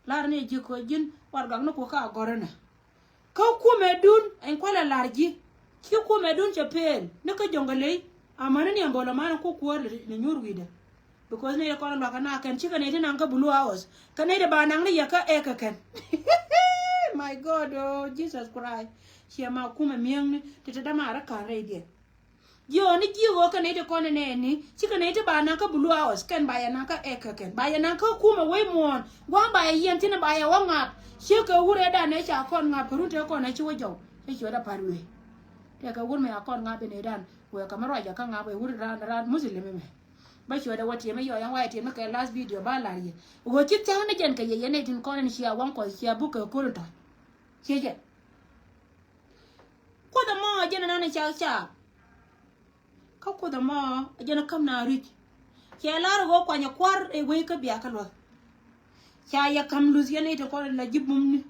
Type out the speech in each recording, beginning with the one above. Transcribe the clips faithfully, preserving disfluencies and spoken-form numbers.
Lar ni ji̱ kɛ ji̱n warɛgak ni ku ka gɔ̱rä nɛ. Kä kumɛ dun ɛn kualɛ lar ji̱. Ci kumɛ dun cɛ peel ni kä jɔ̱ŋ kɛ ley. Amäni ni ɛn bɔlɔ manɛ ku kuäär ni nyuur wi̱i̱dɛ. Because nɛy ti kɔn luakä na kɛn cikɛ nɛy ti naŋ kä Blue House. Kä nɛy ti ba naŋ ni yɛ kä ɛ kɛ kɛn. My God, oh Jesus Christ. Ciɛ ma kumɛ mi̱eŋni ti te dämaari ka̱n rɛydiɛn. Jiɔni ji̱ ɣöö kɛ nɛy ti kɔn nɛɛni cikɛ nɛy ti ba naŋ kä Blue House kɛn ba yɛ naŋ kä ɛ kɛ kɛn ba yɛ naŋ kä kumɛ wec muɔ̱ɔ̱n gua̱a̱m ba yɛ yiɛn thi̱n ba yɛ wä ŋa̱p. Ciekɛ wur ɛ dan ɛ ca kɔn ŋa̱p kɛ run te kɔn ɛ ci wä jɔw. Cɛ ciöt ɛ pa̱t wee. Tɛkɛ wur mɛ a kɔn ŋa̱p in ɛ dan wee kɛ mi ruacɛ kä ŋa̱p ɛ wur ran ran Muslim mɛ. Bä ciöt ɛ wä tiɛm ɛ yɔ yɛn wa yɛ tiɛm ni kɛ last video ba lar yɛ. Ɣöö ci thia̱k ni jɛn kɛ yɛ yɛn nɛy tin kɔn in cia waŋ kɔth cia buk kɛ ko̱r in tɔ̱. Ciɛ jɛn. Kuoth ɛmɔ jɛn ɛnan ɛ cak cak. Kä kuoth ɛmɔ ɛ jɛn ɛ käm na ri̱c. Cɛ lar ɛ ɣöö kuany ɛ kua̱r ɛ wec kä bia kä luɔth. Ca yɛ ka̱m luth yɛn nɛy ti kɔn la ji̱ bumni.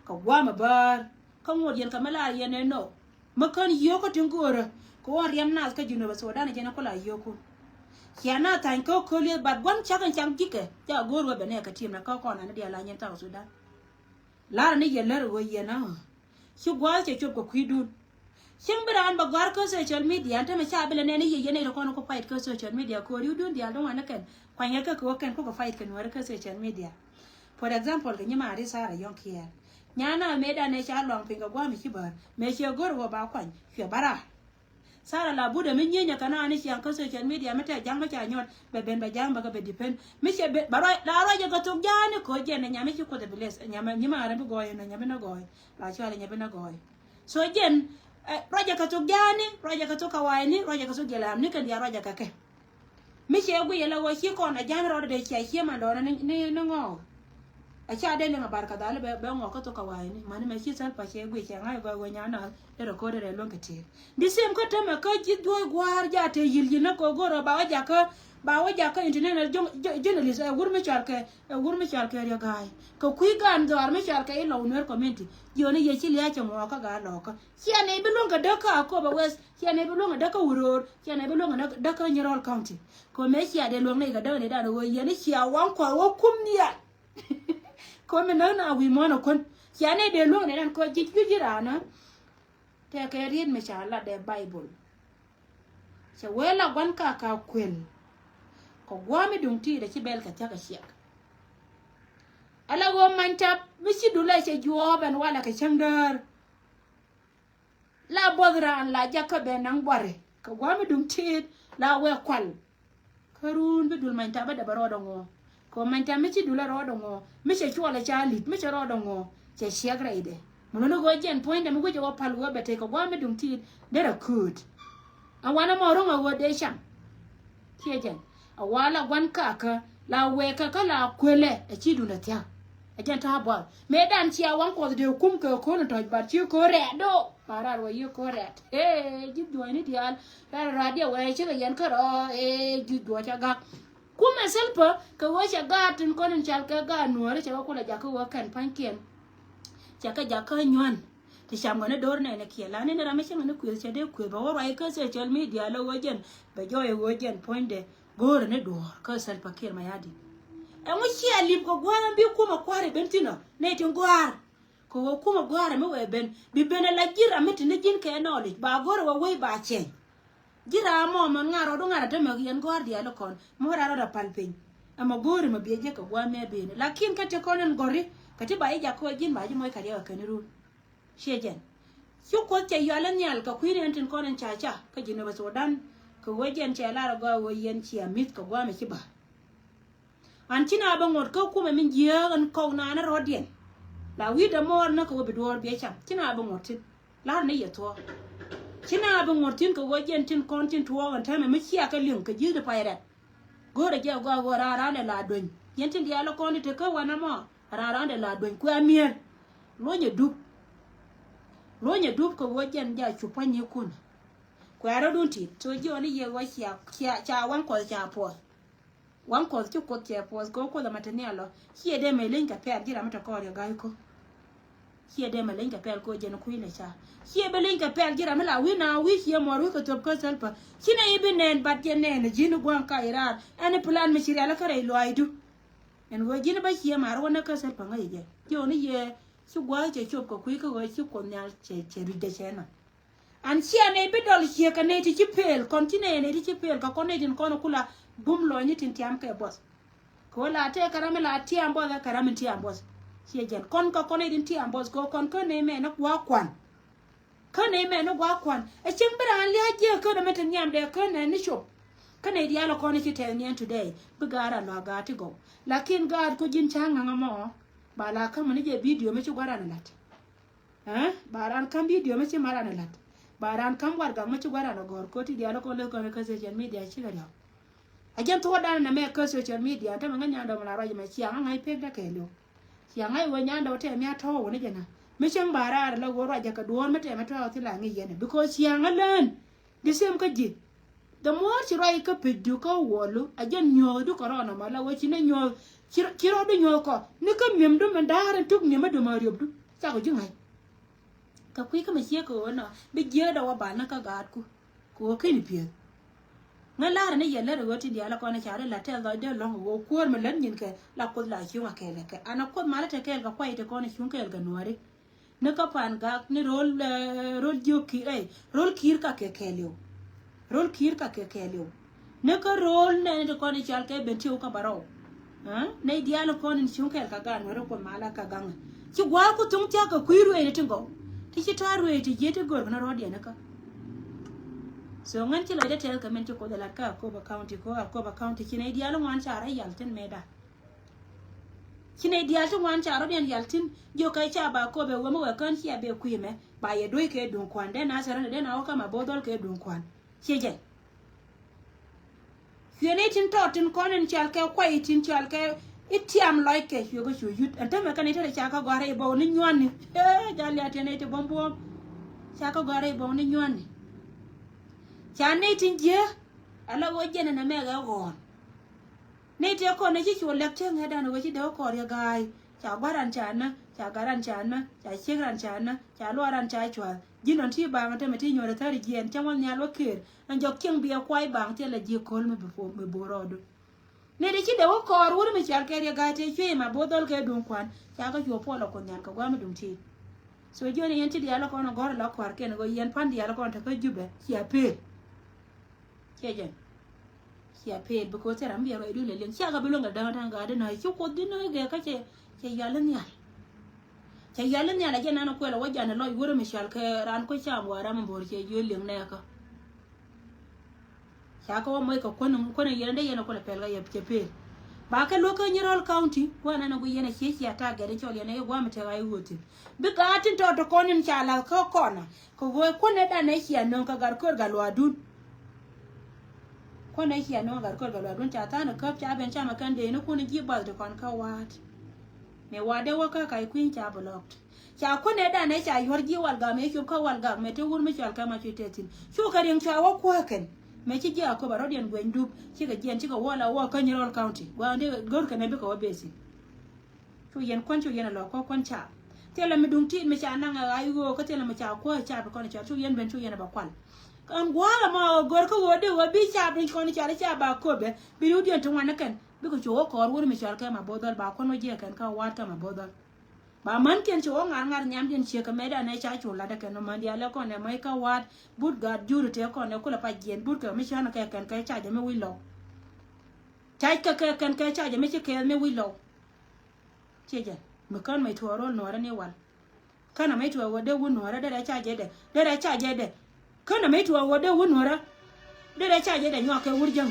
Kɛ gua̱a̱m ɛ bäär kä ŋot yɛn kɛ mi lar yɛn ɛ nɔ. Mi kän yio̱o̱kä tin go̱o̱rä kɛ ɣöö riɛm nath kä Jinub Sudan ɛ jɛn ɛ kula yio̱o̱kun. Cia na tha̱ny kä köl yeth bat gua̱n cak in cak ji̱kɛ ca go̱o̱r wä bɛ nɛ kɛ tiɛm na kä kɔn an diaal la nyɛn South Sudan. Lar ni yɛ lär ɣöö yɛn a ci gua̱a̱th cɛ cop kɛ kui̱dun. Cieŋ bi raan bɛ gɔ̱a̱r kä social media ɛn tämɛ ca bi lɛ nɛn i̱ yɛ yɛn nɛy ti kɔn ku fight kä social media kɛ ɣöö ri̱wdun diaal di ŋuan ni kɛn kuanykɛ kɛ kɛ ɣöö kɛn kukɛ fight kɛ nuääri kä social media. For example kɛ nyimaari Sarah Yɔ̱ŋ Kiɛɛr. Nyan a mëëdan ɛ ca luaŋ piny kɛ gua̱a̱m i̱ ci bäär mëë ciɛ go̱r ɣöö ba kuany cuɛ bä raar. Sarah la budɛ mi nyieenyɛ kɛ na ni ciaŋ kä social media mi tɛ ja̱ŋ mi ca nyuɔ̱t bɛ ben bɛ ja̱ŋ bɛ kɛ bɛ depend mi cɛ ben ba ruac la ruac jɛ kɛ thok ja̱a̱ni ko̱ jɛn ɛ nyam mi ci kuoth ɛ bi leth ɛ nyam ɛ nyimaari bi gɔɔy ɛn ɛ nyam mi ni gɔɔy. La cual ɛ nyam mi ni gɔɔy. So jɛn ruacɛ kɛ thok ja̱a̱ni ruacɛ kɛ thok kawayni ruacɛ kɛ thok jɛlɛmni kɛn diaal ruacɛ kɛ kɛ. Mi cɛ guic ala ɣöö ci kɔn a ja̱a̱n rɔɔdɛ dee cia cie mandɔɔnɛ ni ni ŋɔɔ. A ca dee liŋ a bar ka dhali bɛ bɛ ŋɔɔ kä thok kawayni mani mɛ ci Salva cɛ guic cɛ ŋa̱c gɔaa ɣöö nyan a dee rɛ ko̱o̱dɛ rɛ luäŋ kɛ ti̱i̱r. Di sim kä tämɛ kä ji̱ juɔ̱ɔ̱c gua̱a̱r jaatɛ yi̱l yi̱n ni kɛ go̱r ɔ ba wä jakä ba wä jakä international journalist ɛ wur mi cɔal kɛ ɛ wur mi cɔal kɛ Riɛk Ga̱a̱y kɛ kui̱ gaan dhɔaar mi cɔal kɛ i̱ Lɔw Nuer community. Jiɔni yɛ ci lia̱a̱ cɛ ŋuɔɔkä gaa lɔɔkä. Ciɛ nɛy bi luäŋ kɛ däk kä Akobo West ciɛ nɛy bi luäŋ kɛ däk kä Wuror ciɛ nɛy bi luäŋ kɛ däk kä Nyirol County. Kɛ mɛ cia dee luäŋ nɛy kɛ däk nɛy dan ɣöö yɛn i̱ cia waŋ kua̱r wä kum nhial. Kɛ mɛ näk na wi̱i̱ muɔ̱ɔ̱n ɛ kuän cia nɛy dee luäŋ nɛy dan kɛ ji̱ ji̱ ji̱ raanä. Tɛkɛ riet mi ca lat dee Baibol. Cɛ wee la gua̱n ka ka kuël. Kɛ gua̱a̱ mi duŋ ti̱i̱t a ci bɛl kɛ thia̱k a ciɛk. Ala ɣöö many tap mi ci dulɛ cɛ juɔɔp ɛn walɛ kɛ cäŋ däär. La buɔth raan la jakä bɛ naŋ buari kɛ gua̱a̱ mi duŋ ti̱i̱t la wee kual. Kä ruun bi dul many tap bä dee bɛ rɔɔdɛ ŋuɔ. Kɛ many tap mi ci dul a rɔɔdɛ ŋuɔ mi cɛ cuɔl a ca lit mi cɛ rɔɔdɛ ŋuɔ. Cɛ ciɛk rɛydɛ. Mun ni ɣöö jɛn puɔ̱nydɛ mi wecɛ wä pal ɣöö bɛ tëë kɛ gua̱a̱ mi duŋ ti̱i̱t derɛ kööt. A wanɛ mɔ ro̱ŋ a ɣöö dee cam. Ciɛ jɛn a wa la gua̱n kakä la wɛɛkä kä la kuelɛ a ci dun a thia̱k. A jɛn ta̱a̱ buath mëë dan cia waŋ kuɔth dee kum kɛ ko̱n tɔ̱c bat ci ko̱n rɛɛt do̱. Ba raar wä yi ko̱n rɛɛt ee ji̱ juɔ̱ɔ̱cni diaal. Raar raar diɛ wee cikɛ yɛn kärɔɔ ee ji̱ juɔ̱ɔ̱c a gak. Kumɛ Salva kɛ ɣöö cɛ gaat tin kɔn in cal kɛ gaat nuääri cɛ kɛ kulɛ jakä ɣöö kɛn pa̱nykiɛn. Cɛ kɛ jakä nyuan ti cam ɣän i̱ do̱r nɛɛnɛ kiɛ la ni ni ram mi cäŋ ni kuëth cɛ dee kuëth bɛ wä ruac kä social media lɛ ɣöö jɛn bɛ jɔɔc ɣöö jɛn puɔ̱nydɛ go̱o̱rɛ ni duɔ̱ɔ̱r kä Salva Kiir Mayardit. Ɛŋu ciɛ lip kɛ gua̱a̱r ɛn bi kumɛ kua̱r i̱ ben thi̱n ɔ nɛy tin gɔ̱a̱r. Kɛ ɣöö kumɛ gɔ̱a̱rɛ mi wee ben bi ben ala ji̱ ram mi te ni ji̱n kɛ knowledge ba go̱o̱rɛ wee wei ba cɛny. Ji̱ ram mɔ mɛn ŋa̱r rɔɔdu ŋa̱r a tämɛ yɛn gɔ̱a̱r diaal kɔn mi wä raa rɔɔd a pal piny. Ɛmɛ go̱o̱ri mɛ biɛ jek kɛ gua̱a̱r mɛ ben lakin kä ti kɔn ɛn gɔ̱ri kɛ ti ba ji̱ jak kɛ wä ji̱n ba ji̱ moc kɛ riɛk kɛ kɛn run. Ciɛ jɛn ci kuoth cɛ yual in nhial kɛ kui̱n ɛn tin kɔn in ca ca kä ji̱n ɛ bɛ Sudan. Kɛ wee jɛn cɛ lar ɛ gɔaa wee yɛn cia mi̱th kɛ gua̱a̱r mɛ ci ba. An ci na bi ŋot kä kumɛ min jiääk ɛn kɔw naan rɔɔdiɛn. La wi̱i̱dɛ mɔɔr näk kɛ ɣöö bi duɔɔr biɛ cam ci na bi ŋot tin. Lar ni yɛ thuɔɔk ci na bi ŋot tin kɛ ɣöö jiɛn tin kɔn tin tuɔɔk ɛn täämɛ mi ciakä liŋ kɛ ji̱th di pay rɛt. Go̱o̱rɛ jɛ gɔaa ɣöö raan raan ɛ la dueny yɛn tin diaal kɔn ti te kä wanɛ mɔ. Raan raan ɛ la dueny kuɛ mi̱er. Luɔ̱nyɛ dup. Luɔ̱nyɛ dup kɛ ɣöö jiɛn ja cu pua̱ny ni kun. Kuɛ rɔ̱dun tit so jiɔni yɛ ɣöö cia cia ca waŋ kuɔth ca puɔth. Waŋ kuɔth ci kuoth cɛ puɔth kɛ kuoth ɛmɛ te nhial ɔ. Ciɛ dee mɛ leny kɛ pɛl ji̱ ram mi te kɔɔr yɛ ga̱y ko̱. Ciɛ dee mɛ leny kɛ pɛl kɛ jɛn kui̱ lɛ ca. Ciɛ bɛ leny kɛ pɛl ji̱ ram mi la wi̱i̱ na wi̱i̱ ciɛ muɔr wi̱i̱ kɛ thop kä Salva. Ci nɛ i̱ bi nɛn bat jɛ nɛn ji̱n gua̱a̱ŋ ka i̱ raar ɛn i̱ plan mi ci rial kä rɛy luaaydu. Ɛn ɣöö ji̱n ba ciɛ mar wä näk kä Salva Kiir jɛ. Ji̱ ɣän ni yɛ ci gua̱a̱th cɛ cop kɛ kui̱ kä ɣöö ci Kuoth Nhial cɛ, cɛ ruic dɛ cɛ na. An ciɛ nɛy bi dɔl ciek kɛ nɛy ti ci pel, kɔn ti nɛy nɛy ti ci pel kɛ kɔn nɛy tin kɔn kula bum lɔny ni tin tiam kɛ buɔth. Kɛ ɣöö la tëë kɛ ram mi la tiam buɔth kɛ ram mi tiam buɔth. Ciɛ jɛn kɔn kɛ kɔn nɛy tin tiam buɔth kɛ ɣöö kɔn kä nɛy mɛ ni gua̱a̱th kuan. Kä nɛy mɛ ni gua̱a̱th kuan ɛ cieŋ bi raan lia̱a̱ jiäk kä nɛmɛ ti nhiam dee kä nɛy ni cop. Kä nɛy diaal kɔn ci tɛth niɛn today bi gaat ran lɔ a gaat ti gɔw. Lakin gaat kä ji̱n ca ŋa̱ŋ ɛmɔ ba la ka̱m ni jɛ bidio mi ci gua̱a̱th ran ɛ la̱t. Ɛɛ ba ran ka̱m bidio mi ci ma ran ɛ la̱t. Ba ran ka̱m warɛgak mi ci gua̱a̱th ran ɛ gɔ̱r kä ti diaal kɔn leth kɔn kä social media cikɛ riaw. A jɛn thuɔɔdan nɛmɛ kä social media tämɛ ŋäc nyandɔm la ruac ɛmɛ ciaŋ a ŋa̱c pek dä kɛɛliw. Ciaŋ a iwä nyandɔm tɛm ya tɔ̱ wä ni jɛ na mi cäŋ ba raar la wä ruac jɛ kɛ duɔ̱ɔ̱r mi tɛm tɔ̱ wä thi la ŋi̱i̱c yɛn ɛ because ciaŋ a lään. The same kä ji̱. The more ci ruac kä pecdu kä wälu a jɛn nyuɔ̱ɔ̱thdu kɛ rɔɔn ɛmɔ la wä ci ni nyuɔ̱ɔ̱th ci rɔɔdu nyuɔ̱ɔ̱th kɔ ni kä mi̱emdu mi da̱a̱r in tuk mi̱em mi dom a riöpdu. Cakɔ ji̱ ŋa̱c. Kɛ kui̱ kä mi ciek kɛ ɣöö nɔ bi jiääkdɛ wä bal ni kä gaatku. Kɛ ɣöö keni pieth. Ŋäc la̱rä ni yɛ lät ɛ ɣöö tin diaal ɛ kɔn ɛ ca ri la tɛth lɔcdɛ lɔ̱ŋ ɛ ɣöö kuäär mi lät nyin kɛ la Kuoth la cuŋ a kɛɛl ɛ kɛ an ɛ Kuoth malä te kɛɛl kɛ kuay te kɔn ɛ cuŋ kɛɛl kɛ nuääri. Ni kä pan gak ni ro̱l, eh, ro̱l jiök ki̱i̱r, eh, ro̱l ki̱i̱r ka kɛ kɛɛliw. Ro̱l ki̱i̱r ka kɛ kɛɛliw. Ni kä ro̱l nɛni ti kɔn i̱ cɔal kɛ ben tiw kä bärɔw. Nɛy diaal kɔn in cuŋ kɛɛl ka gan weri kuɔth malä ka gaŋ. Ci gua̱a̱r ku thuŋ thiak kɛ kui̱ ruëëni ti gɔw. Ti ci ta̱a̱ ruëëni ti ji̱ ti gör kɛ ni rɔ̱diɛn ni kä. So ŋän ci lɔcdä tɛth kɛ min ci Kuoth ɛ la̱t kä Akobo County kɛ ɣöö Akobo County ci nɛy diaal ŋuan ca rɔ yal thi̱n mëëda. Ci nɛy diaal ti ŋuan ca rɔ̱diɛn yal thi̱n jiök kɛ ca ba Akobo ɛ wee mi wɛ kän cia bɛ kui̱ mɛ ba yɛ duec kɛ duŋ kuan dee na sɛrɛn dee na wä kä ma bo̱o̱th dhɔl kɛ duŋ kuan. Ciɛ jɛn. Cuɛ ni tin tɔɔt tin kɔn in cɔal kɛ kuay tin cɔal kɛ i̱ tiam lɔc kɛ cuɛ kɛ cuɛ yut ɛn tämɛ kɛn i̱ te ca kä gɔ̱a̱r i̱ bɔw ni nyuanni. Ee jal ya tiɛn i̱ ti buɔ̱m buɔ̱m. Ca kä gɔ̱a̱r i̱ bɔw ni nyuanni. Ca ni tin jiɛ. Ala wä jɛn ɛn ɛmɛ ɣɛ ɣɔ̱ɔ̱n. Ni tiɛ kɔn ni ci cuɔ lɛk cäŋ ɛ dan wä ci dee wä kɔɔr yɛ ga̱a̱y. Ca gua̱ran ca nä, ca ga̱ran ca nä, ca ciek ran ca nä, ca luaran ca cua̱th. Ji̱n ɔn ti baŋ tämɛ ti nyuɔ̱rɛ thäri jiɛɛn cäŋ wä nhial wä ker. Ɛn jɔk cieŋ biɛ kuay baŋ thilɛ ji̱ ko̱l mi bi puɔ̱ mi bo̱o̱r rɔɔdu. Ni di ci dee wä kɔɔr wur mi cal kɛ riɛ ga̱a̱y tëë cuëë ma bo̱o̱r dhɔl kɛ duŋ kua̱n. Ca kä cuɔ puɔl ɔ kuɔth nhial kɛ gua̱a̱m mi duŋ ti. So jiɔni yɛn ti diaal ɔ kɔn ɔ gɔ̱r ɛ la kua̱r kɛn ɛ ɣöö yɛn pa̱n diaal ɔ kɔn te kä Jubɛ cia peel. Ciɛ jɛn. Cia peel because thil ram biɛ ruacdun lɛ liŋ cia kɛ bi luäŋ kɛ da̱ŋ da̱ŋ gaatdi nä ci kuoth di nä gɛ kä cɛ cɛ yal ni nhial. Cɛ yal ni nhial a jɛn nan kuɛl a wä jan lɔc wurɛ mi cal kɛ ran kuec cam wa ram mi bo̱r cɛ jiö liŋ nɛɛkä. Ca kɛ wä moc kɛ kuän kuän yɛn dee yɛn a kuɛl a pɛl kɛ yɛ cɛ peel. Ba kɛ luäk kä Nyirol County kuan nan a gui yɛn a cie cia tak gɛt in cɔl yɛn a yɛ guam tɛk a yɛ ɣöö thi̱n. Bi gaat tin tɔɔt ti kɔn in ca lath kä kɔnä. Kɛ ɣöö kuänɛ danɛ cia nöŋ kɛ gat köör gat luaadun. Kuänɛ cia nöŋ kɛ gat köör gat luaadun ca tha̱a̱n käp ca ben camɛ kɛn dee ni kun ji̱ bath ti kɔn kä wa̱a̱t. Mëë wa̱a̱t dee wä kä kac kui̱ny ca blocked. Ca kuänɛ danɛ ca yuɔr ji̱ wal gak mëë cop kä wal gak mëë te wur mi cɔal kɛ ma cuc te thi̱n. Cu kɛ riɛŋ cua wä kuäkɛn. Mëë ci ji̱ a köp a rɔ̱diɛn gueny dup cikɛ jiɛn cikɛ wä la wä kä Nyirol County gua̱a̱n dee go̱r kɛn ɛ bikɛ wä besi. Cu yɛn kuän cu yɛn a lɔ kuä kuän caap. Thilɛ mi duŋ tiit mi ca naŋ a ɣa̱c ɣöö kä thilɛ mi ca kuä caap kɔn cɔt cu yɛn ben cu yɛn a ba kual. Kɛn gua̱a̱k ɛmɔ ɣöö gör kä ɣöö dee ɣöö bi caap in kɔn cɔt i̱ caap ba köpɛ bi riwdiɛn ti ŋuan ni kɛn bikɛ cu ɣä kɔɔr wur mi cɔl kɛ ma bo̱o̱th dhɔl ba kuän wä jiɛk kɛn kä wa̱a̱t kä ma bo̱o̱th dhɔl. Ba män kiɛn cu ɣä ŋa̱r ŋa̱r nhiamdiɛn ciek kɛ mɛtdan ɛ ca cu lat ɛ kɛn män diaal ɛ kɔn ɛ mɔc kä wa̱a̱t but gaat juri tëë kɔn ɛ kulɛ pa jiɛn but kɛ mi cän kɛ kɛn kɛ ca jɛ mi wi̱c lɔw. Cac kɛ kɛ kɛn kɛ ca jɛ mi ci kɛɛth mi wi̱c lɔw. Ciɛ jɛn mi kän mec tuɔɔk ro̱l nuɔ̱ɔ̱rä ni wal. Kän a mec tuɔɔk wä dee wut nuɔ̱ɔ̱rä derɛ ca jɛ dɛ derɛ ca jɛ dɛ. Kän a mec tuɔɔk wä dee wut nuɔ̱ɔ̱rä derɛ ca jɛ dɛ nyuak kɛ wur jäŋ.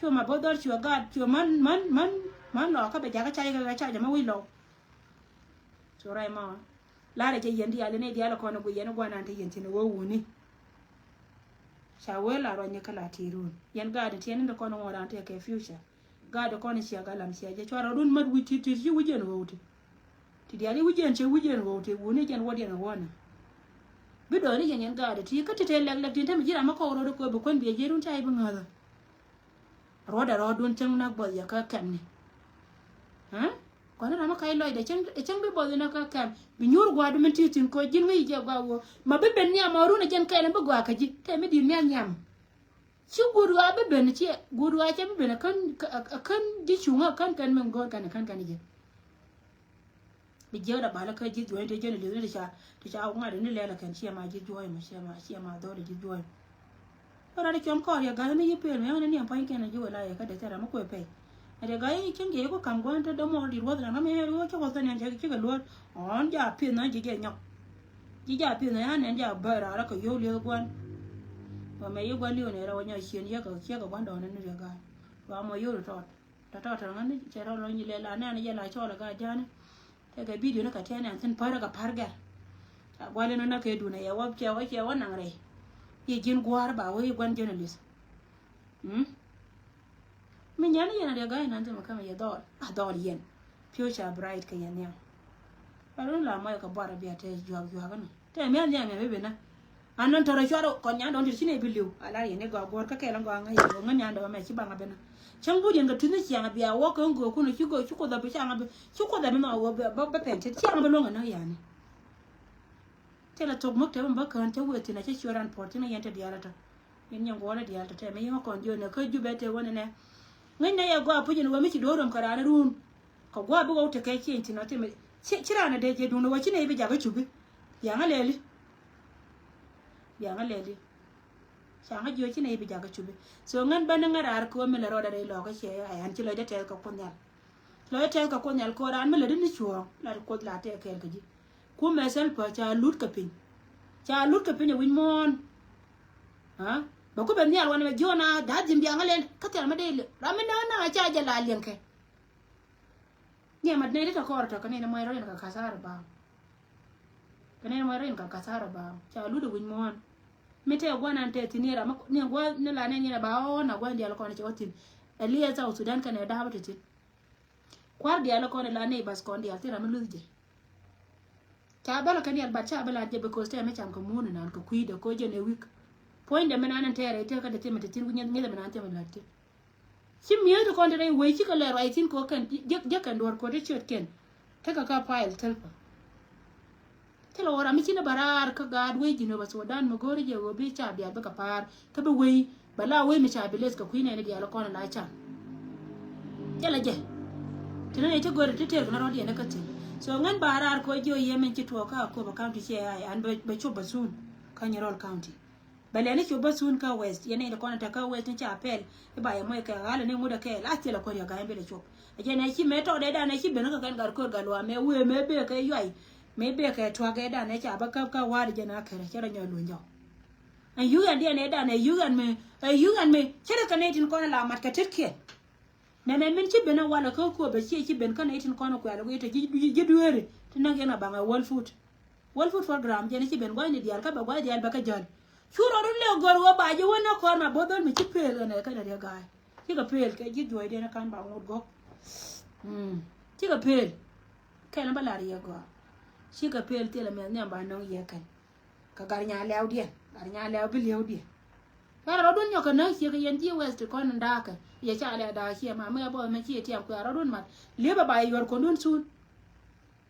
Cu ma bo̱th dhɔr cuɛ gaat cuɛ män män män män lɔ kä bɛ jakä ca jɛ kɛ ca jɛ ma wi̱c lɔw. Cu rɛy mɔ. Larɛ jɛ yɛn diaal ni diaal kɔn gui yɛn guanan te yɛn tin wä wuni. Ca wee la ruany kä la ti̱i̱run yɛn gaat in tiɛn in te kɔn ŋuɔ̱ran te kɛ future. Gaat kɔn cia galam cia jɛ cua rɔɔdun mat wi̱c ti̱ti̱ ci wi̱c jɛn ɣɔw ti. Ti diaal i̱ wi̱c jɛn cɛ wi̱c jɛn ɣɔw ti wuni jɛn wädiɛn ɣɔwna. Bi dɔɔni jɛn yɛn gaat ti kä ti te lɛk lɛk tin te mi ji̱ ram mi kɔk rɔɔd kuɛ bi kuän biɛ ji̱ run ca i̱ bi ŋäthä. Ruɔ̱dɛ rɔɔdun cäŋ nak buɔth yɛ kä kɛmni. Ɛ kɔn ram mi kac lɔcdɛ cäŋ bi buɔth yɛ nak kä kɛm bi nyuur gua̱a̱du min ti thi̱n koc ji̱n ŋäc jɛ gua̱a̱ woo ma bi ben nhiam ma run ɛ jɛn kɛɛl ɛn bi gɔaa kä ji̱ te mi di̱i̱t miath nhiam. Ci guut ɣaa bi ben, ci guut ɣaa cɛ bi ben, a kän, a kän ji̱ cuŋä, a kän kɛn min go̱o̱r kɛn, a kän kɛn ji̱. Bi jiäk da balä kä ji̱ juɔ̱ny ti jɛn li̱th ni ti ca, ti ca ŋa̱t ni lɛl a kɛn ciɛ ma ji̱ juɔ̱ny mɔ, ciɛ ma, ciɛ ma dhɔl ji̱ juɔ̱ny. Kä rat cuɔm kɔɔr yɛ ga̱th ni yi pel mi ɛŋ ni niɛm pua̱ny kɛn ji̱ wala yɛ kä dee thɛr ram mi kuɛ pɛy. Ɛ dee ga̱th yi cieŋ jɛ yi ku ka̱m gua̱n te dämɔ di ruɔth ram mi ɛŋ ruɔth cä wä thɛn ɛn cɛ cikɛ luɔ̱r. Ɔn ja pi̱th nɔ ji̱ jɛ nyɔk. Ji̱ ja pi̱th nɔ ya nɛn ja bä rat rɔ kɛ yio̱w lieth gua̱n. Wä mɛ yi gua̱n li̱w nɛ rɛ wä nyɔ cien yɛ kɛ, ciɛ kɛ gua̱n dɔɔn ni riɛ ga̱th. Wä mɔ yio̱w ri tɔɔt. Tɔ̱tɔ̱ tɔ̱ ŋäni cɛ rɔ lɔny lɛ la nɛn jɛ la cɔl a gaa ja̱ni. Tekɛ bidio ni kɛ tɛn ɛn thin pär kɛ pär gɛr. Ca guali ni na kɛ dun a yɛ wä cɛ wä cɛ wä naŋ rɛy. Yi ji̱n gua̱a̱r ba wä yi gua̱n journalist. Mm. Mi nyani yɛn a riɛ gaa inan thim kä mi yɛ dhɔl a dhɔl yɛn. Future bright kɛ yɛn nhiam. Ba run la mɔy kɛ buar a bia te juak juak ni. Te miath nhiam yɛ bi bi na. An nɔn tɔrɔ cuarɔ kɔn nyan dɔn ti ci nɛ bi liw a lar yɛ ni gɔaa guɔr kä kɛl an gɔaa ŋa̱c yɛ ŋä nyan dɔn mɛ ci baŋ a bi na. Cäŋ but yɛn kɛ tuth ni ciaŋ a bia wä kɛ ŋö kun ci gɔ ci kuoth a bi ciaŋ a bi ci kuoth a bi ma wä bä bä pɛn ti ciaŋ a bi luɔŋ a näk yani. Te la thok mäk te bä bä kään te wee thin a cä cuɛ ran puɔt thin a yɛn te diaal a tɔ. Yɛn nyɛ guɔl a diaal tɔ te mɛ yɛn ŋä kɔn jiön nɛ kä jubɛ te wä ni nɛ. Ŋäc nɛ yɛ gɔaa puc yɛn wä mi ci do̱r röm kɛ raan ruun. Kɛ gua̱a̱ bi wä wä tekɛ cieny thin ɔ ti mi ci, ci raan a dee jɛ duŋdɛ wä ci nɛ i̱ bi jakä cupi. Bia ŋä lɛli. Bia ŋä lɛli. Ca ŋä jiö ci nɛ i̱ bi jakä cupi. So ŋän bä ni ŋä raar kɛ wä mi lɛ rɔɔdɛ rɛy lɔkä cɛ a yan ci lɔcdɛ tɛth kɛ Kuoth Nhial. Lɔcdɛ tɛth kɛ Kuoth Nhial kɛ wä raan mi lɛ di ni cuɔ̱ɔ̱ŋ la di Kuoth la tɛk kɛɛl kɛ ji̱. Kumɛ Salva ca lut kɛ piny. Ca lut kɛ piny a wi̱c muɔ̱ɔ̱n. Ha? Bɛ ku bɛ nhial wanɛ mɛ jiö na da̱a̱ dhim bia ŋä lɛli kä thil mɛ dee liɛ ram mi näk na ca jɛ la liɛŋkɛ. Niɛ mat nɛy ti tɔ kɔɔr tɔ kɛ nɛy ni mɔc rɔ in kɛ kathar ba. Kɛ nɛy ni mɔc rɔ in kɛ kathar ba. Ca lut wi̱c muɔ̱ɔ̱n. Mi tɛ gua̱n an tɛ thi̱n ni ram ni gua̱n ni la nɛy ni ba ɔɔ na gua̱n dial kɔn cɛ wä thi̱n. Ɛ liɛ South Sudan kɛnɛ da̱a̱p ti thi̱n. Kua̱r dial kɔn la nɛy bas kɔn dial thi̱n ram mi luth jɛ. Ca bä la kɛ dial bat ca bä la jɛ because tɛ mi cam kɛ muun nan kɛ kui̱dɛ ko jɛ nɛ wik. Puɔ̱nydɛ mi nan tɛɛrɛ tɛ kä dɛ thi̱n mi ti thi̱n wi̱c nyeth mi nan thi̱n mi la thi̱n. Ci mi̱eetu kɔn ti rɛy wei cikɛ lɛ ruac thi̱n kɛ kɛn jiäk kɛn duɔ̱r kɛ ti ciöt kɛn. Tekɛ kä pile thilpä. Thilɛ wä ram mi ci ni bä raar kä gaat wei Jinub Sudan mi go̱o̱ri jɛ ɣöö bi ca biath bikɛ pa̱a̱r kä bi wei bɛ la wei mi ca bi leth kɛ kui̱ nɛɛni diaal kɔn la can. Jɛlɛ jɛ. Ti ni nɛy ti go̱o̱ri ti tëër kɛ ni rɔ̱diɛn ni kä thi̱n. So ŋän ba raar kɛ wä jiö yɛ min ci tuɔɔk kä Akobo County ciɛ an bɛ cop bä soon kä Nyirol County. Bɛ lɛni cop bä soon kä West, yɛn nɛy ti kɔn tek kä West ni ca pɛl i̱ ba yɛ mɔc kɛ ɣa̱l ni ŋut ɛ kɛɛl a thilɛ kuäär yɛ ga̱a̱c in bi lɛ cop. Ɛ jɛn ɛ ci mëë tɔɔdɛ dan ɛ ci ben kä kɛn gat ko̱r gat luaam ɛ wee mëë bekɛ yuay mëë bekɛ tuak ɛ dan ɛ ca bä käp kä wa̱a̱r jɛn a kärɛ cɛ rɔ nyɔk luny jɔk. Ɛ yuk ɛn diɛn ɛ dan ɛ yuk ɛn mi ɛ yuk ɛn mi cɛ rɛ kɛ nɛy tin kɔn ɛ la mat kɛ tetkiɛn. Nɛnɛ min ci ben a walɛ kä Akobo ciɛ ci ben kä nɛy tin kɔn kuɛl wi̱i̱ tɔ ji̱ dueeri ti näk yɛn a baŋ ɛ World Food. World Food Program jɛn ci ben gua̱cni diaal kä bɛ gua̱c diaal bɛ kä jäl. Cu rɔ run lɛ gör wä ba ji̱ wä nä kɔr ma bo̱th dhɔl mi ci pel kɛnɛ kɛnɛ riɛ ga̱a̱c. Cikɛ pel kɛ ji̱ juɔ̱cdiɛn kan ba ŋot gɔ̱k. Mm. Cikɛ pel. Kɛn bä lar yɛ gɔaa. Cikɛ pel thilɛ mɛth nhiam ba nɔŋ yɛ kɛn. Kɛ gat nya lɛwdiɛn, gat nya lɛw bi liewdiɛn. Gat rɔɔdun nyɔk kɛ näk ciek yɛn ji̱ West kɔn in daakɛ. Yɛ ca lɛ daak ciɛ ma mi ɛ bɔth mɛ ciɛ tiam kuɛ rɔɔdun mat. Liepɛ ba yɛ yuɔr kɔndun sun.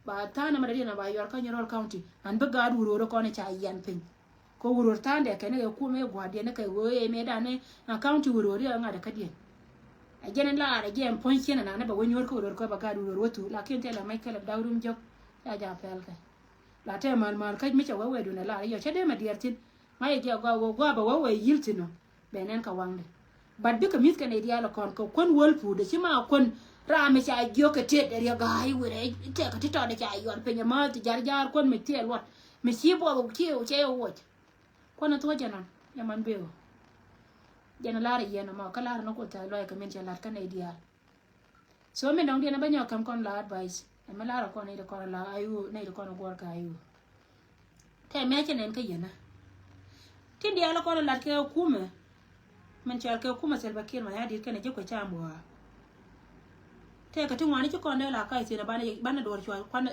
Ba tha̱a̱n ɛmɛ dee diɛn ba yuɔr kä Nyirol County. An bi gaat wuror kɔn ca yian piny. Kɛ wuror tha̱a̱n dee kɛn kɛ kum ɛ gua̱diɛn kɛ ɣöö ɛ mëë dan ni county wuror ɛ ŋa̱t ɛ kädiɛn. Ɛ jɛn in laar ɛ jɛn puɔ̱ny ciɛn ɛnan bɛ wä nyuɔr kä wuror kɛ bɛ gaat wuror wä thuk lakin thilɛ mɛc kɛlɛ bi dak rum jɔk. Ca ja pɛl kɛ. La tɛ mal mal käc mi cɛ wee wee dun ɛ lar yɔ cɛ dee mɛ diɛɛr thi̱n. Ŋa̱c ɛ jɛ gɔaa wee gua̱a̱ bɛ wee wee yi̱l thi̱n ɔ. Bɛ nɛn kɛ waŋdɛ. But bikɛ mi̱th kɛn ɛ diaal ɛ kɔn kɛ kuän wäl puutdɛ ci ma kuän. Ram mi ca jiök kɛ tiet ɛ riɛ ga̱a̱c wee rɛ tɛk kɛ ti tɔt ɛ ca yuɔr piny ɛ määth ti jar jar kuän mi thiɛɛl luɔt. Mi ci buɔth ci cɛ yɛ wuɔc. Kuän ɛ thuɔ̱c jɛ nɔn yɛ man bee ɣöö. Jɛn ɛ lar ɛ yɛn ɛmɔ kä lar ɛ ni kuoth ca luɔc kɛ min cɛ la̱t kɛn ɛ diaal. So min dɔ̱ŋ diɛn a bä nyɔk kɛm kɔn la advice. Ɛmɛ lar a kɔn nɛy ti kɔn la ayu nɛy ti kɔn guɔr kɛ ayu. Tɛ mɛ cɛ nɛn kä yɛn a. Tin diaal a kɔn lat kɛ kumɛ. Min cɔal kɛ kumɛ Salva Kiir Mayardit kɛnɛ ji̱ kuɛ cam waa. Tɛ kɛ ti ŋuani ci kɔn dee la kac thin a banɛ banɛ duɔr cua kuan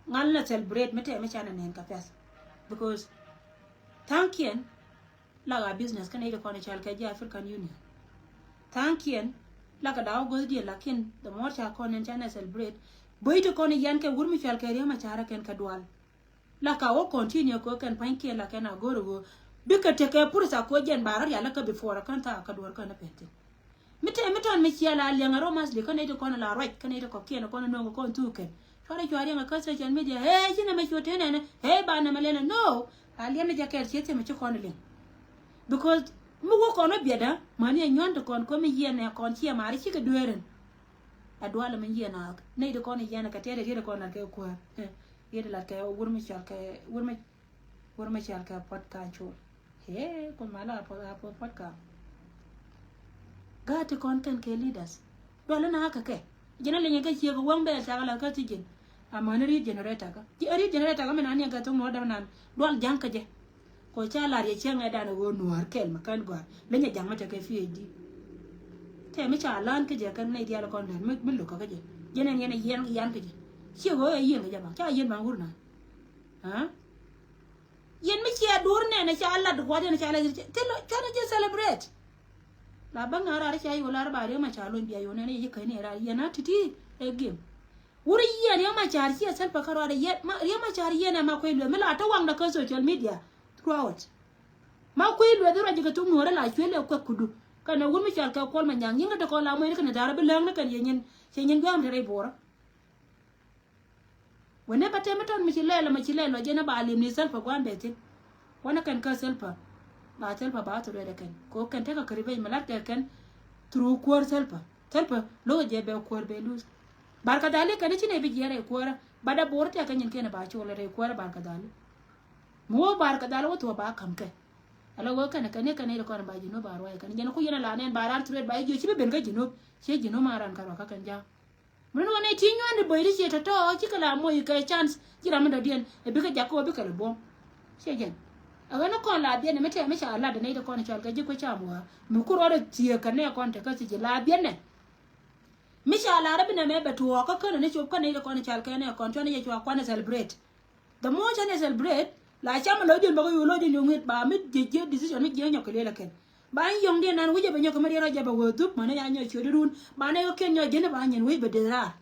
ŋal na celebrate mi tɛ mi canɛ nɛn kɛ pɛth. Because tha̱a̱ŋkiɛn. Lak a business kä nɛy ti kɔn i̱ cɔal kɛ ji̱ African Union. Tha̱a̱ŋkiɛn lak a da̱a̱ wä guäthdiɛn lakin the more ca kɔn in ca nɛ celebrate. Böi ti kɔn i̱ yɛn kɛ wur mi cɔal kɛ Riek Machar kɛn kɛ dual. Lak a wä continue kɛ kɛn pa̱nykiɛn lak kɛn a go̱r i̱ ɣöö Bikɛ tekɛ pursa ko jɛn ba rɔ rial kä before kä thaak kä duɔr kä ni pɛn thin. Mi te mi tɔn mi ciɛ la liɛŋ a rɔ mas li kä nɛy ti kɔn la ruac kä nɛy ti kɔkiɛn kɔn nuɔŋ kɔn thuk kɛn. Cuarɛ cuarɛ ŋa kä social media, hey, ci nɛ mɛ cu te nɛnɛ, hey, ba nɛ mɛ lɛnɛ, no. A liɛm ni jɛ kɛɛl ciɛ thiɛ mɛ ci kɔn liɛŋ. Because mi wä kɔn wä biɛda mani a nyuan ti kɔn ko mi yiɛn nɛ kɔn ciɛ mari cikɛ duerin. A dualɛ mi yiɛn a nɛy ti kɔn yiɛn kɛ tɛɛrɛ riet kɔn lat kɛ kuäär. Riet lat kɛ wur mi cual kɛ wur mi Wur mi cɔal kɛ puɔt ka̱a̱ŋ col. Hee, kun ma la puɔt, a puɔt, puɔt ka̱a̱ŋ. Gaat ti kɔn kɛn kɛ leaders. Dual in a kɛ kɛ. Ji̱n a linyɛ kɛ ciek wäŋ bɛɛl cakɛ la kä ti ji̱n. Amäni riet generator kä. Ji̱ riet generator kä mi nan niɛn kɛ thok nuɔ̱ɔ̱r däm nan. Dual ja̱ŋ kä jɛ. Kɔ ca lar yɛ cieŋ ɛ dan ɛ ɣöö nuɔ̱ɔ̱r kɛl mi kän gɔ̱a̱r. Leny ɛ ja̱ŋ mi tekɛ P H D. Tɛ mi ca län kä jɛ kɛn nɛy diaal kɔn län mi, mi lo̱k kä jɛ. Jɛn ɛn yɛn ɛ yiɛn, yiɛn kä jɛ. Ciek ɣöö ɛ yiɛn kä jɛ ba. Ca yiɛn ba ŋur nan. Aa? Yɛn mi cia duur nɛnɛ ca lat gua̱diɛn ca lat thil cuanɛ jɛ celebrate. La bäŋ a rar ca yol lar ba Riek Machar lony bia yol nɛnɛ yɛ ji̱ käni rar yɛn a titi ɛ gim. Wur yiɛn Riek Machar ciɛ Salva Kiir ruaadɛ yɛn ma Riek Machar yɛn ɛ ma kuec lueth mi la te waŋdɛ kä social media throughout. Ma kuec lueth ruac ji̱ kɛ thuk nuɔ̱ɔ̱rä la cuel ɛ kuɛk kudu. Kɛnɛ wur mi cɔal kɛ Kuɔl Manyaŋ yieŋä te kɔn la muɔcni kɛnɛ da̱rä bi läŋni kɛn yɛ nyin cɛ nyin gua̱a̱m te rɛy buɔrä. Wënɛ bä tɛm mi tɔt mi ci lɛl, mi ci lɛl lɔ jɛn a ba lim ni Salva gua̱n bɛ thin. Wanɛ kɛn kä Salva. Ba Salva ba thurɛ dɛ kɛn. Ko kɛn tekɛ kɛ revenge mi lat kɛ kɛn through kuäär Salva. Salva lo̱k jɛ bɛ kuäär bɛ luth. Barkadhali kɛn ci nɛ bi jiɛɛr ɛ kuäärä. Ba da bo̱o̱r tɛk kɛ nyin kɛn ba col rɛ kuäärä Barkadhali. Mi wä Barkadhali wä thuɔ ba ka̱m kɛ. Ala wä kɛn kɛn kɛn ri kɔn ba Jinub ba ruac kɛn jɛn ku yɛn a la nɛn ba rar thurɛ ba jiö ci bi ben kä Jinub. Ciɛ Jinub ma ran kɛ ruac kä kɛn ja̱a̱k. Mën ɣän ɛ ti nyuan di böi di ciɛ tɔ̱tɔ̱ cikɛ la moc kɛ chance ci ram mi dɔ̱diɛn ɛ bikɛ jak kɛ wä bikɛ lɛ buɔ̱m. Ciɛ jɛn ɛ ɣän kɔn la biɛn ɛ mi tɛm mi ca lat ɛ nɛy ti kɔn cɔal kɛ ji̱ kuec cam wä mi kur ɣɔt ɛ thiëëk kɛ nɛ kɔn te kä thiec la biɛn ɛ. Mi ca lat ɛ bi nɛ mɛ bɛ tuɔɔk kä känɛ ni cop kä nɛy ti kɔn cɔal kɛ nɛ kɔn cuanɛ jɛ cua kuanɛ celebrate. The more chan celebrate la cam lɔ jun bä kä yu lɔ jun yu ŋit ba mi jiɛ jiɛ decision mi jiɛ nyɔk kɛ lel kɛn. Ba yɔŋ diɛ nan wi̱cɛ bɛ nyɔk kɛ mi riɛn rɔ jɛ bɛ wee dhup mani ya nyɔk ciöt irun ba nɛ yɔ kiɛn nyɔk jiɛn ba nyin wi̱c bɛ dee raar.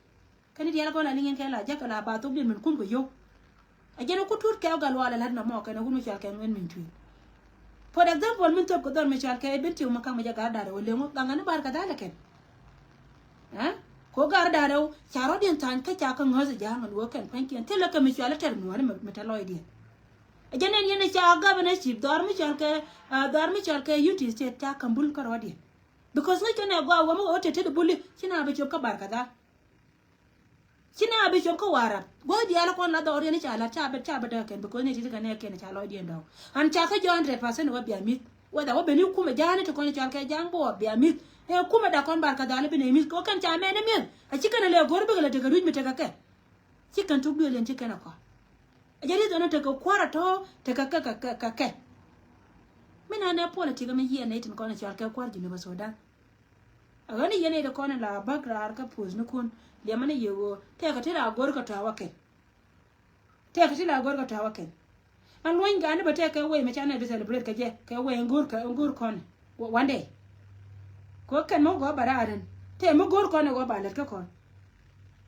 Kɛn diɛl kɔn la liŋ in kɛ la jäk kɛ la ba thok diɛn min kum kɛ yok. A jɛn ku tuut kɛ gal wal a lat na mɔ kɛn a wun mi cual kɛ ŋuɛn min tui̱n. For example, min thop kɛ dhɔr mi cɔal kɛ Bentiu mi ka̱m mi jɛ gar da̱rɛ wä leŋ wä gaŋ ani Barkadhali kɛn. Ɛ? Ko gar da̱rɛ wä ca rɔ̱diɛn tha̱a̱ny kä ca kä ŋäth ja̱a̱ŋ ni wä kɛn pua̱nykiɛn thilɛ kɛ mi cɔal ɛ tɛr nuɔ̱ɔ̱ri mi te lɔcdiɛn. Ɛ jɛn ɛn yɛn ɛ ca governorship dhɔr mi cɔal kɛ, ah, dhɔr mi cɔal kɛ Unity State ca käm bul kä rɔ̱diɛn. Because ŋäc kɛn ɛ gɔaa wä mi wä tet tet buli ci na bi cop kä Barkadhal. Ci na bi cop kä Warap. Gua̱th diaal kɔn la dhɔriɛn ca lat ca bi, ca bi däk kɛn because ni ti ti kɛn ɛ kɛn ca lɔcdiɛn dɔ̱k. An ca kä jɔ̱ hundred percent wä bia mi̱th. Whether wä ben i̱ kumɛ ja̱a̱ni ti kɔn i̱ cɔal kɛ ja̱a̱ŋ buɔɔr bia mi̱th. Ɛ kumɛ da kɔn Barkadhal bi nɛ mi̱th kɛ wä kɛn ca mɛn i̱ mi̱th. A ci kɛn ɛ lɛ go̱r bikɛ lɛ tekɛ rui̱c mi tekɛ kɛ. Ci kɛn thuk duëël in ci kɛn ɛ kɔn. A jɛ ri dhɔn in tekɛ kua̱r a tɔ̱ tekɛ kɛ kɛ kɛ kɛ. Mi na nɛ politik mi yiɛn nɛ itin kɔn i̱ cɔal kɛ kua̱r Jinub Sudan. A ɣän i̱ yɛn i̱ ti kɔn in la bäk raar kä puɔ̱th ni kun liɛmä ni yɛ ɣöö tɛkɛ ti la go̱r kɛ tɔ̱a̱ wä kɛn. Tɛkɛ ti la go̱r kɛ tɔ̱a̱ wä kɛn. An luɔ̱ny ga̱a̱ni bä tɛkɛ wee mɛ canɛ bi celebrate kɛ jɛ kɛ wee in go̱r kɛ in go̱r kɔn. One day. Kɛ kɛn mɛ gɔɔ bä raar in tɛ mɛ go̱r kɔn in gɔɔ ba lät kä kɔn.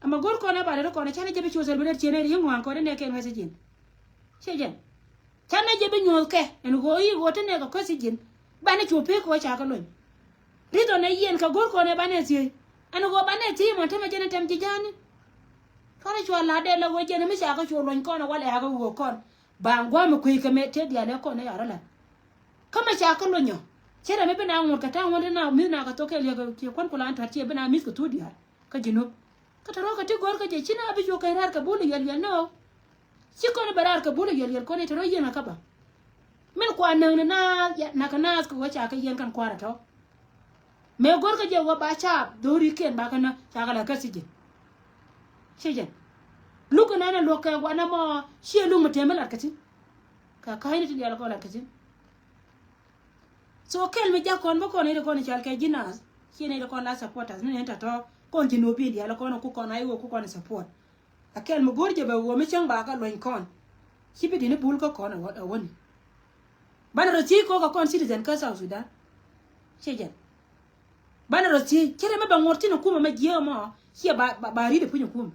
Ama go̱r kɔn in ba lät kä kɔn canɛ jɛ bi cu celebrate cienɛ ri ŋuan kɔn in nɛ kɛn wee si ji̱n. Ciɛ jɛn. Canɛ jɛ bi nyuɔ̱th kɛ ɛn ɣöö i̱ ɣöö te nɛɛk ɛ kueth ci ji̱n. Banɛ cu pek kɛ ɣöö ca kɛ lony. Ri dhɔn ɛ yiɛn kɛ go̱r kɔn ɛ banɛ thiec. Ɛn ɣöö banɛ thiec mɔn tämɛ jɛn ɛ tɛm ji̱ ja̱a̱ni. Kɔn ɛ cua la̱t dee lɛ ɣöö jɛn ɛ mi ca kɛ cu lony kɔn ɛ walɛ a kɛ ɣöö kɔn. Ba ŋua̱a̱m ɛ kui̱ kɛ mɛ tëë diaal ɛ kɔn ɛ ya̱r ɛ la̱t. Kä mɛ ca kɛ lony ɔ. Cɛ rɛ mi bi na ŋot kɛ ta̱a̱ ŋuɔ̱t na mi̱th na kɛ thok kɛ liɛk kɛ ciɛ kuɔ̱n ku la ɛn tɔ̱t ciɛ bi na mi̱th kɛ thuk diaal. Kä ji̱ nup. Kä te rɔ̱ kɛ ti gɔ̱r kä jɛ ci na bi cu kɛ raar kɛ bul yɛl yɛl nɔ. Ci kɔn bɛ raar kɛ bul yɛl yɛl kɔn i̱ te rɔ yiɛn kä ba. Min kua näk ni naath, ya, näk kɛ naath kɛ wä ca kɛ yiɛn kɛn kua̱r ɛ tɔ. Mëë go̱r kɛ jɛ wä ba ca dho̱rikiɛn ba kɛ nä ca kɛ la kä thi̱ji̱n. Thi̱ji̱n. Luk kɛ nɛn ɛ luɔk kɛ wanɛ mɔ ciɛ luk mi tëë mi lat kɛ thi̱n. Kɛ ka̱cni ti diaal kɔn lat kɛ thi̱n. So kɛl mi jak kɔn bä kɔn i̱ ti kɔn i̱ cal kɛ ji̱ naath. Ciɛ ni ti kɔn la supporters ni ni tɔ̱tɔ̱ kɔn ji̱ nuɔ̱p in diaal kɔn ku kɔn a i̱ wä ku kɔn i̱ support. A kɛl mi go̱r jɛ bɛ ɣöö mi cäŋ ba kä luɔ̱ny kɔn. Ci bi dini bul kä kɔn ɛ wä, ɛ wäni. Banɛ rɔ thiec kɔk kɛ kɔn citizen kä South Sudan. Ciɛ jɛn. Banɛ rɔ thiec cɛ rɛ mi bɛ ŋuɔ̱t thin ɛ kumɛ mɛ jiääk ɛmɔ ciɛ ba, ba, ba ri̱t ɛ puny ɛ kumɛ.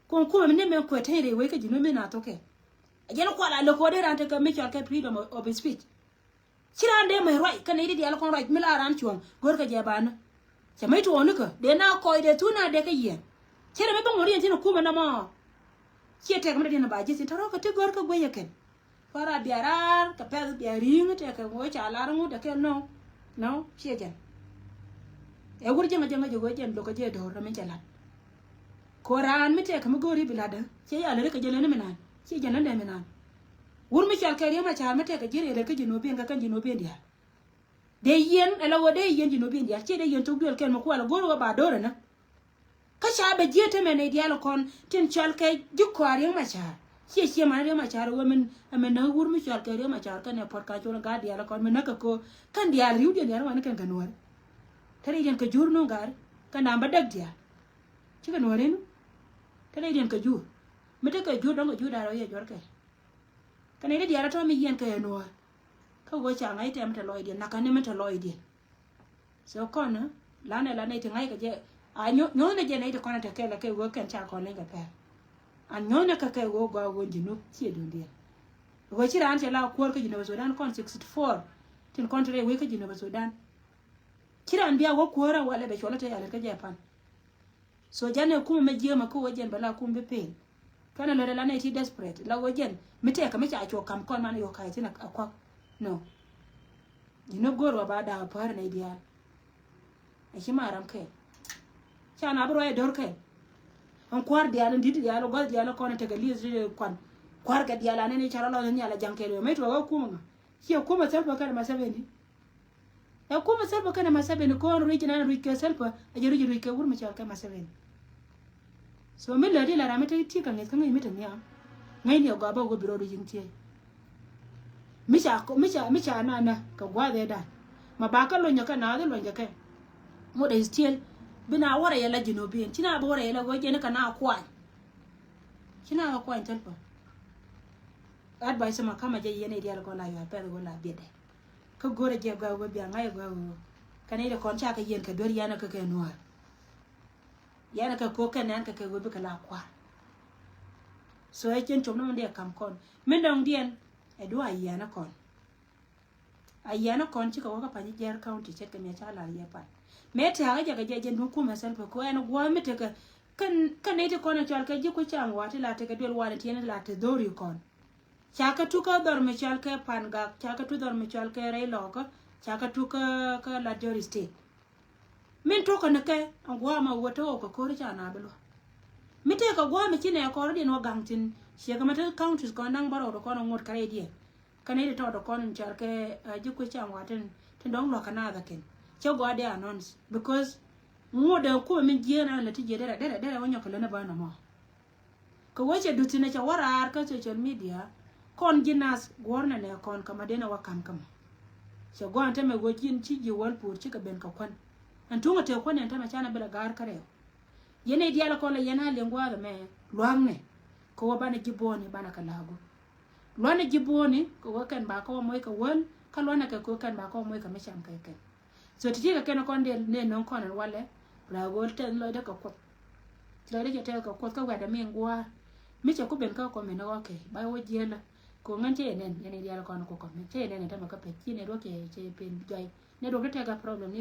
Kɔn kumɛ mi ni mɛ kuɛ teny rɛy wec kä ji̱ nuɔ̱m mi na thok kɛ. Ɛ jɛn kual a lo̱k kɔn dee ran tekɛ mi cɔal kɛ freedom of, of speech. Ci raan dee mec ruac kä nɛy ti diaal kɔn ruac mi la raan cuɔ̱ŋ go̱rkɛ jɛ banä. Cɛ mec tuɔɔnikä dee na kɔc dee thun na dee kä yiɛn. Cɛ rɛ mi bä ŋuɔ̱t yɛn tin kumɛ nɔmɔ. Ciɛ tɛk mi dee diɛn ba ji̱ thin tɔ̱rɔ̱ kɛ ti go̱rkɛ guecɛ kɛn. Kua̱r a bia raar kɛ pɛth bia ri̱i̱ŋ tɛk kɛ ŋuɔ̱t ca lar ŋuɔ̱t dee kɛ nɔ. Nɔ ciɛ jɛn. Ɛ wur jiäŋ jiäŋ jɛ wee jɛn lo̱k kɛ jɛ do̱r rɛ mi cɛ lat. Ko raan mi tɛk kɛ mi go̱o̱ri bi latdä ciɛ ya lät kɛ jɛ lät ni mi naan ciɛ jɛn lät dee mi naan. Wur mi cɔal kɛ Riek Machar mi tɛk kɛ ji̱ rɛy lät kä ji̱ no̱o̱ biɛn kɛ kɛn ji̱ no̱o̱ biɛn diaal. Dee yien ɛlɛ wä dee yien ji̱ no̱o̱ biɛn diaal ciɛ dee yien thok duel kɛn mi kual go̱o̱r wä ba do̱r ɛnä. Kä ca bɛ jiɛ temɛ nɛy diaal kɔn tin cɔal kɛ ji̱ kɔaar Riek Machar. Ciɛ ciɛ man Riek Machar wee min ɛmɛ näk wur mi cɔal kɛ Riek Machar kɛn ɛ puɔt ka col gaat diaal kɔn mi näk kɛ ko kɛn diaal ri̱wdiɛn diaal wan kɛn kɛ nuɔ̱ɔ̱r. Te rɛydiɛn kɛ jur nuŋ gaari kɛn da̱a̱m bä däk diaal. Cikɛ nuɔ̱ɔ̱r in te rɛydiɛn kɛ jur mi te kɛ jur dɔ̱ŋ kɛ jur da̱a̱r ɔ yɛ juɔ̱r kɛ. Kɛn rɛydiɛn diaal tɔ̱ mi yiɛn kɛ ɛ nuɔ̱ɔ̱r. Kä ɣöö ca ŋa̱c tɛm te lɔcdiɛn nakä ni mi te lɔcdiɛn. So kɔn lanɛ la nɛy ti ŋa̱ckɛ jɛ a nyuɔ̱thni jɛ nɛy ti kɔn a te kɛl a kɛ ɣöö kɛn ca kɔn leny kɛ pɛr. An nyuɔ̱thni kɛ kɛ ɣöö gɔaa ɣöö Junub ciɛ duundiɛn. Ɣöö ci raan cɛ la kuäär kä Junub Sudan kɔn sixty four tin kɔn te rɛy wec kä Junub Sudan. Ci raan bia wä kuäär a walɛ bɛ cuɔl a te a lät kä jɛ pan. So janɛ kum mɛ jiämä kä wä jɛn bɛ la kum bi pen. Kɛn a lät a la nɛy ti desperate la wä jɛn mi tɛk kɛ mi ca cuɔ kam kɔn man yɔ ka̱y thin a kuak. No. Ji̱n ni go̱o̱r wä ba da̱a̱k päär nɛy diaal. A ci ma ram kɛl. Ca na bi ruac a do̱r kɛl. Ɛn kua̱r diaal in di̱t diaal in gua̱th diaal in kɔn in tekɛ li̱eth ti kuan. Kua̱r kɛ diaal an in i̱ ca rɔ lɔth in nhial a ja̱ŋ kɛl wee mec tuɔɔk ɛ kumɛ ŋa. Ciɛ kumɛ Salva kɛnɛ Museveni. Ɛ kumɛ Salva kɛnɛ Museveni kɔn ruic in an ruic kɛ Salva a jɛ ruic ruic kɛ wur mi cɔal kɛ Museveni. So mi lät ilɛ ram mi te ti kɛ ŋi̱th kä ŋi̱i̱c mi te nhiam. Ŋäcni ɛ gɔaa bä wä bi rɔɔdu yi̱ŋ tiee. Mi ca mi ca mi ca na na kɛ gua̱a̱th ëëdan. Ma ba kä lony kɛ naath ilony kɛ kɛ. Ŋot ɛ still bi na wärɛ yɛ la Junubin ci na bi wärɛ yɛ la ɣöö jɛn kɛ na kuany. Ci na kɛ kuany thil pä. Advice ma kamä jɛ yɛn idial kɔn la yɔa pɛth ɣöö la biɛtdɛ. Kä go̱rɛ jɛ gɔaa ɣöö bia ŋa̱c ɛ gɔaa ɣöö kɛn idial kɔn ca kɛ yɛn kɛ duer yɛn kɛ kɛ nuäär. Yɛn kɛ ko̱k kɛn nɛn kɛ kɛ ɣöö bikɛ la kua̱r. So ɛ cien cop ni mɛn dee kam kɔn min dɔ̱ŋ diɛn ɛ duaa yɛn kɔn. A yɛn kɔn cikɛ wä kä Panyijiar County ce̱tkɛ miɛ ca lar yɛ pan. Mëë tɛ̈kä jɛ kɛ jɛ jɛn duŋ kumɛ Salva kɛ ɛn gua̱a̱th mi tekɛ kɛn kɛn nɛy ti kɔn ɛ cɔal kɛ ji̱ kui̱ caŋ wa̱a̱ ti la tekɛ duel wanɛ tiɛn la te dho̱ri kɔn. Ca kɛ tukä dhɔr mi cɔal kɛ Pangak, ca kɛ tukä dhɔr mi cɔal kɛ Rɛy Lɔkä, ca kɛ tukä kä Latjɔr State. Min tuɔkä ni kɛ ɛn gua̱a̱mɛ wä te ɣɔw kɛ ko̱ri ca na bi luäk. Mi tëëkɛ gua̱a̱mɛ ci nɛ kɔrɔdiɛn wä gaŋ thi̱n ciɛ kɛ mɛ te counties kɔn da̱ŋ bärɔw ti kɔn ɛ ŋot kɛ rɛydiɛn. Kä nɛy ti tɔɔt ɛ kɔn in cɔal kɛ ji̱ kui̱ cam wa̱a̱ tin tin dɔ̱ŋ luäk kɛ naath ɛ kɛn cä gɔaa dee announce because ŋot ɛ kumɛ min jieen an lɛ ti jiɛ derɛ derɛ derɛ wä nyɔk kɛ län ɛ bä nɔmɔ. Kɛ wee cɛ duth thi̱n ɛ cɛ wä raar kä social media. Kɔn ji̱ nath guɔ̱r nɛnɛ kɔn kä ma den ɛ wä ka̱m kä ma. Cɛ gɔaa ɛn tämɛ wee ji̱n ci ji̱ wäl puur cikɛ ben kɛ kuän. Ɛn tuŋ ɛ tëë kuän ɛn tämɛ canɛ bi lɛ ga̱a̱r kä rɛw. Yɛn i̱ diaal kɔn lɛ yɛn a liŋ gua̱a̱th ɛmɛ lua̱a̱ŋnɛ. Kɛ wä banɛ ji̱ buɔ̱ɔ̱ni banɛ kɛ la̱a̱ku. Lua̱nɛ ji̱ buɔ̱ɔ̱ni kɛ wä kɛn ba kä wä moc kɛ wäl kä lua̱nɛ kɛ kɛ wä kɛn ba kä wä moc kɛ mi cam kɛ kɛn. So ti ti kɛ kɛn kɔn dee nɛ no̱ŋ kɔn ɛn walɛ. Bra go̱o̱l tɛth lɔcdä kɛ kuoth. Lɔcdä cɛ tɛth kɛ kuoth kä wɛ̈tdɛ mi in gua̱a̱r. Mi cɛ ku ben kä kɔm in ɣɔ̱kɛ ba wä jiälä. Kɛ wä ŋän cɛ yɛ nɛn yɛn i̱ diaal kɔn ku kɔm cɛ yɛ nɛn in tämɛ kä pec ci nɛ duɔ̱k cɛ cɛ pen jɔy. Nɛ duɔ̱k ti tɛk kä problem ni